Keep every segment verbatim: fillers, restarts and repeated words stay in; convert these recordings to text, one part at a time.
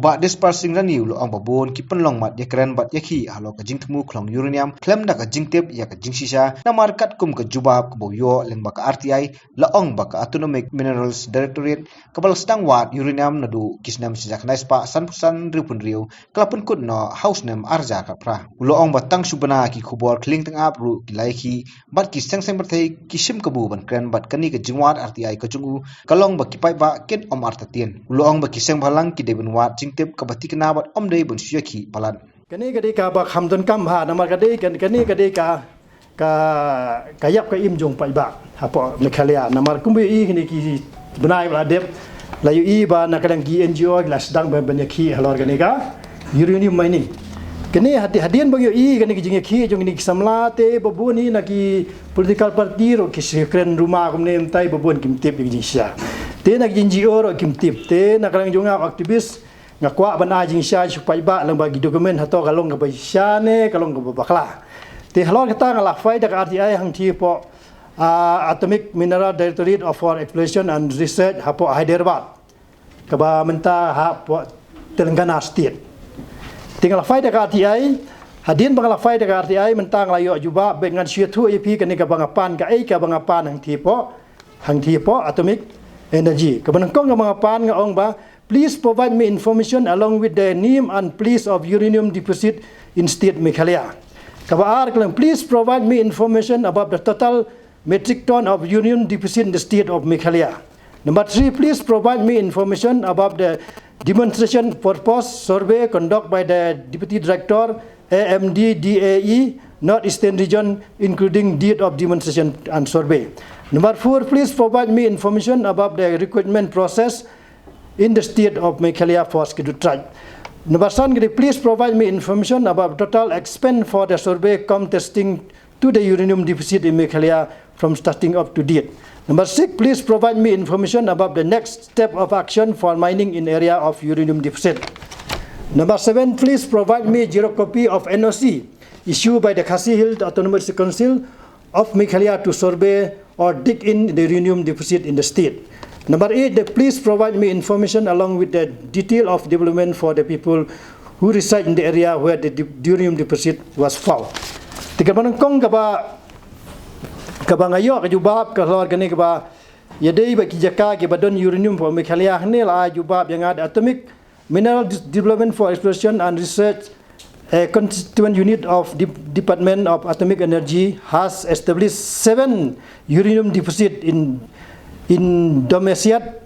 Bah Dispar Singh Rani u la ong ba bun ki pynlong mat ïakren bad ïakhih halor ka jingthmu khlong uranium khlem da ka jingtip ïa ka jingshisha, namar katkum ka jubab kaba u ïoh lyngba ka R T I, la ong ba ka Autonomic Minerals Directorate kaba la sdang wad uranium naduh ki snem shi hajar khyndai spah sanphew san hynriewphew hynriew ka la pynkut noh ha u snem ar hajar khatphra. U la ong ba tang shu bna ki khubor khlieng tyngab ruh ki la ïakhih bad ki seng saiñ pyrthei ki shim kabu ban kren bad kane ka jingwad R T I ka jong u ka long ba ki paidbah kin ym artatien. U la ong ba ki seng bhalang ki dei ban wad jingtip kaba thikna bad ym dei ban shu ïakhih palat. Kane ka dei kaba kham donkam bha namar ka dei kan, kane ka dei ka ka ka ïap ka im jong paidbah hapoh Meghalaya. Namar kumba ïohi kine ki bnai ba la dep la ïohi ba na ka liang ki N G O la sdang ban ban ïakhih halor kane ka uranium mining. Kane hadi-, hadien ba ïohi kane ki jingïakhih jong kine ki samla te ba bun hi na ki political party ruh ki shu kren rumah kumne, mynta ba bun kim tip ïa ki jingshisha. Te na ki N G O ruh kim tip. Te na ka liang jong nga activist nga kwah ban ai jingshisha sha paidbah lyngba ki document hato ka long kaba shisha ne ka long kaba bakla. Te halor kata nga la file da ka R T I hangtei hapoh, ah, Atomic Mineral Directorate of for Exploration and Research hapoh Hyderabad, kaba mynta hapoh Telangana State. Te nga la file da ka R T I, hadien ba nga la file da ka R T I mynta nga la ïoh jubab, bad ngan shu ïathuh ïa phi kane kaba nga pan, kaei kaba nga pan hangtei hapoh, hangtei hapoh Atomic Energy. Kaba nyngkong kaba nga pan nga ong ba, please provide me information along with the name and place of uranium deposit in state Meghalaya. Kaba ar ka long, please provide me information about the total metric ton of uranium deposit in the state of Meghalaya. Number three, please provide me information about the demonstration purpose survey conducted by the Deputy Director, A M D D A E, North Eastern Region, including date of demonstration and survey. Number four, please provide me information about the recruitment process in the state of Meghalaya for Scheduled Tribe. Number seven, please provide me information about total expense for the survey cum testing to the uranium deposit in Meghalaya from starting up to date. Number six, please provide me information about the next step of action for mining in area of uranium deposit. Number seven, please provide me xerox copy of N O C issued by the Khasi Hills Autonomous Council of Meghalaya to survey or dig in the uranium deposit in the state. Number eight, the please provide me information along with the detail of development for the people who reside in the area where the de-, uranium deposit was found. Te kaba nyngkong kaba, kaba nga ïoh ka jubab ka halor kane kaba ïadei bad ki jaka kiba don uranium hapoh Meghalaya, hangne la ai jubab ïa nga da Atomic Mineral Dis-, Development for Exploration and Research, a constituent unit of Dep-, Department of Atomic Energy, has established seven uranium deposit in, in Domesiat,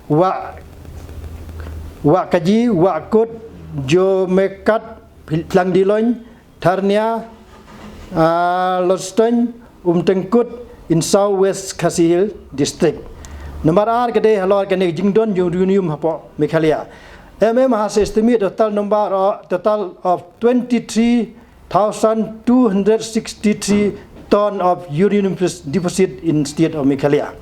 Wah, Wah Kaji, Wah Kut, Jomekat, Tlangdilong, Tharnia, ah, Lodstone, Umtengkut in South West Khasi Hills District. Number ar ka dei halor kane ka jingdon jong uranium hapoh Meghalaya. M M has estimate total number of, total of twenty-three thousand two hundred sixty-three ton of uranium pres-, deposit in state of Meghalaya.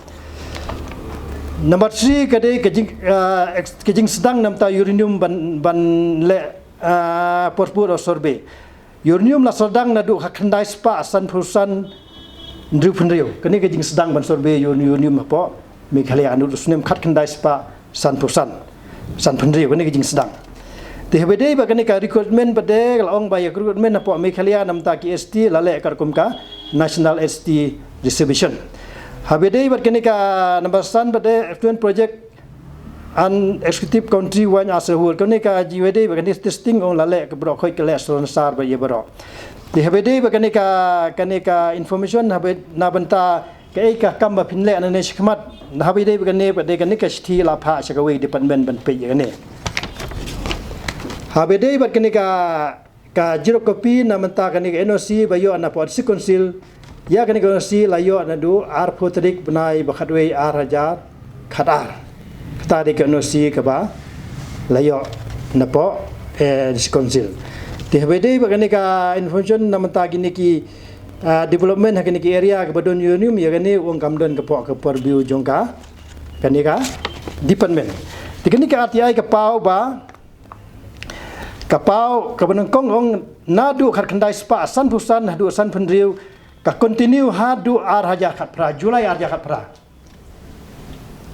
Number three ka dei ka jing, ah, ex-, ka jingsdang namar ta uranium ban, ban leh, ah, purpose of survey. Uranium la sdang naduh khatkhyndai spah sanphew san hynriewphew hynriew. Kane ka jingsdang ban survey ur-, uranium hapoh Meghalaya naduh snem khatkhyndai spah sanphew san, sanphew hynriew, kane ka jingsdang. Te haba ïadei bad kane ka recruitment pat de, la ong ba ïa recruitment hapoh Meghalaya namar ta ki S T la leh katkum ka National S T Reservation. Haba ïadei bad kane ka number san pat de, Effluent Project and Excessive Country Wine as a Whole. Kane ka jingïadei bad kane testing, ong la leh ka baroh khoit ka leh sor sar bad ïa baroh. Te haba ïadei bad kane ka, kane ka information haba na bynta kaei ka kam ba phin leh nangne shakhmat. Haba ïadei bad kane pat de, kane ka shithi la phah sha kawei department ban peit ïa kane. Haba ïadei bad kane ka ka xerox copy na bynta kane ka N O C ba ïoh napoh District Council. Ïa kane ka N O C la ïoh naduh arphew tarik bnai ba khatwei ar hajar khatar. Kata dei ka N O C kaba la ïoh napoh, eh, District Council. Te haba ïadei bad kane ka information na bynta kine ki, ah, development ha kine ki area kaba don uranium, ïa kane ong kam don hapoh ka purview jong ka, kane ka department. Te kane ka R T I ka paw ba Ka paw, kaba nyngkong ong naduh khatkhyndai spah sanphew san haduh sanphew hynriew, ka continue haduh ar hajar khatphra, July ar hajar khatphra.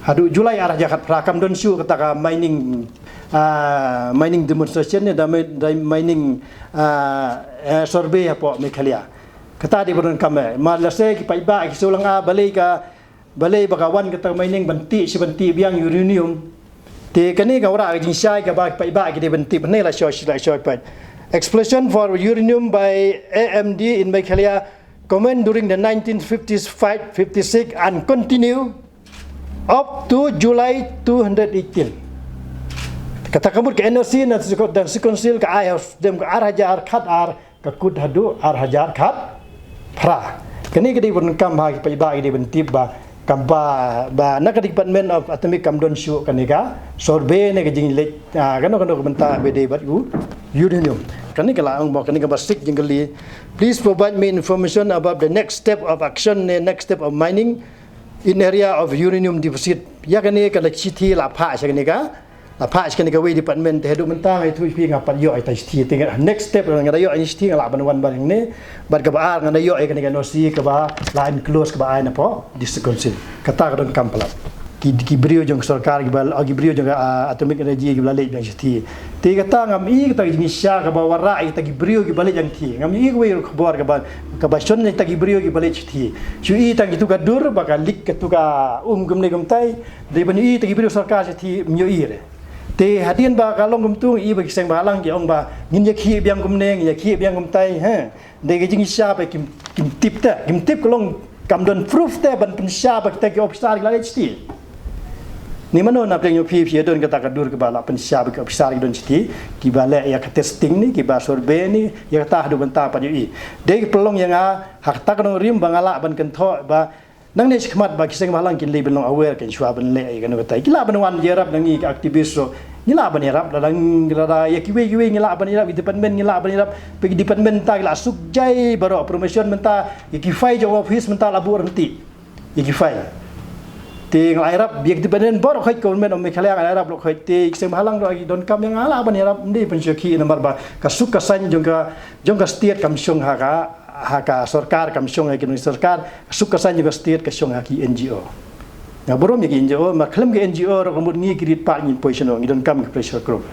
Haduh July ar hajar khatphra, kam don shuh kata ka mining ah, mining demonstration ne da mi-, da mining, ah, eh, survey hapoh Meghalaya. Kata dei ba donkam eh. Mar lehse ki paidbah ki shu lah ong ah balei ka, balei ba ka wan kata mining ban tih shi ban tih biang uranium. Te kane ka wanrah ka jingshai kaba ki paidbah ki dei ban tip ne la shoi la shoi pat. Exploration for uranium by A M D in Meghalaya commenced during the nineteen fifty-five fifty-six and continue up to July two hundred eighteen. Kata ka mut ka N O C na Second Council ka ai ha u snem ka ar hajar khat ar, ka kut haduh ar hajar khat phra. Kane ka dei ban kam ha ki paidbah ki dei ban tip ba kam ba, ba na ka Department of Atomic kam don shuh kane ka survey ne ka jingleit, ah, kano kano ka bynta ba dei bad u uranium. Kane ka la ong ba kane ka ba sik jingkylli. Please provide me information about the next step of action ne next step of mining in area of uranium deposit. Ïa kane ka la shithi la phah sha kane ka, la phah sha kane kawei department. Te haduh mynta nga ïathuh ïa phi nga pat ïoh ïa ita shithi. Te next step nga da ïoh ïa shithi nga lah ban wan ban hangne. Bad kaba ar nga da ïoh ïa kane ka N O C kaba la enclose kaba ai na pdeng District Council. Kata ka donkam palat. Ki, ki briew jong sorkar kiba, ki briew jong, ah, Atomic Energy kiba la leit biang shithi. Te kata ngam i kata ka jingshisha kaba wanrah ïa kita ki briew kiba leit biang shithi. Ngam i kawei ruh ka khubor kaba, kaba shon ïa kita ki briew kiba leit shithi. Shu i tang kito ka dur ba ka leak kito ka um kumne kumtai. Dei ban ïohi ïa kita ki briew sorkar shithi, ym ïohi re. Te hadien ba ka long kumtu i ba ki seng bhalang ki ong ba ngin ïa khih biang kumne, ngin ïa khih biang kumtai, he. Dei ka jingshisha ba kim, kim tip te, kim tip ka long kam don proof te ban pynshisha ba kita ki officer ki la leit shithi. Ni mano na pdeng ïoh phi phi don kata ka dur kiba la pynshisha ba ki officer ki don shithi, kiba leh ïa ka testing ne, kiba survey ne, ïa kata haduh mynta pat ïohi. Dei ka pynlong ïa nga ha kata ka nongrim ba nga lah ban kynthoh ba nangne shakhmat ba ki seng bhalang kin leit ban long aware, kin shuwa ban leh ïa kano katai. Ki lah ban wan ïarap na ngi ki activist ruh. Ngi lah ban ïarap, lada, lada ïa kiwei kiwei ngi lah ban ïarap, ki department ngi lah ban ïarap. Peit ki department mynta ki la suk jai baroh, promotion mynta, ïa ki file jong office mynta la buh ryntih. Ïa ki file. Te nga la ïarap ïa ki department baroh, hoi government of Meghalaya nga la ïarap lok hoi. Te ki seng bhalang ruh ki donkam ïa nga lah ban ïarap, ym dei ban shu khih namar ba ka suk ka saiñ jong ka, jong ka state kam shong ha ka, ha ka sorkar kam shong ha ki sorkar, ka suk ka saiñ jong ka state ka shong ha ki N G O. Nga burom ïa ki N G O, ma khlem ki N G O ruh ka mut ngi ki rit pat ngin poi shano, ngi donkam ki pressure group.